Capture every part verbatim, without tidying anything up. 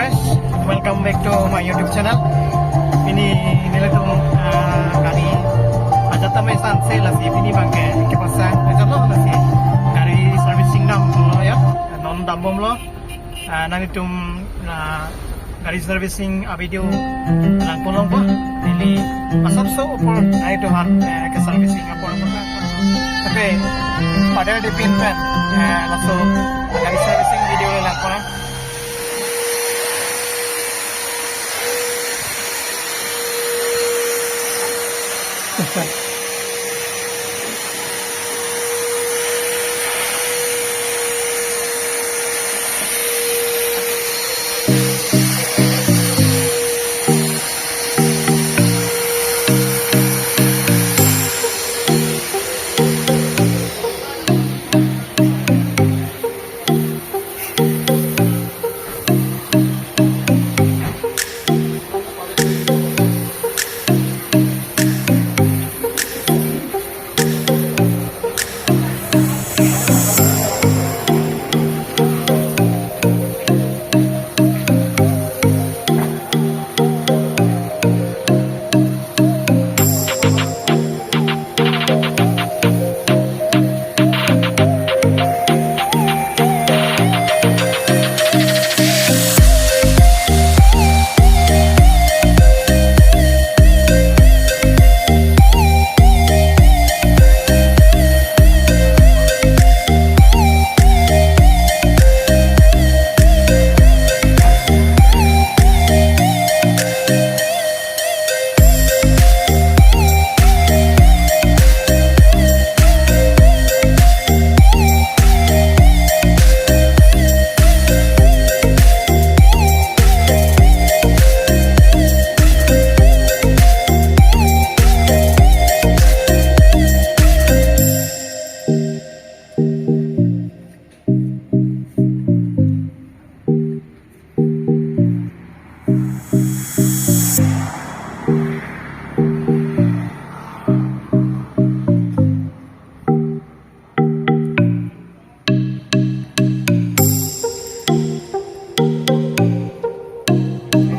Welcome back to my YouTube channel. Pini nelitum, ah, gari ajat tame sanse lasi pini abangke kepasang ajat lo lasi gari servicing damlo ya. Non dambomlo. Ah, nanglitum, ah, gari servicing a-video langpon longpo. Neli asapso apor nanglitum aphan, eh, ke servicing apor longpo. Tapi pada di pin pen, eh, laso gari servicing video langpon.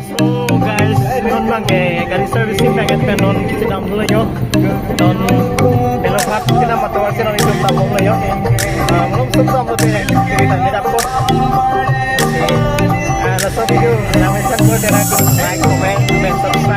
So guys, non abangke gari servicing abangke pen non kisi damlo yo. Non Belaphat kedam atovar si non itum dambomlo yo. Ah, malom sum sum lo te, kiri tangke dapko. Ah, laso video, nang mesen ko te nang like, comment, comment, subscribe.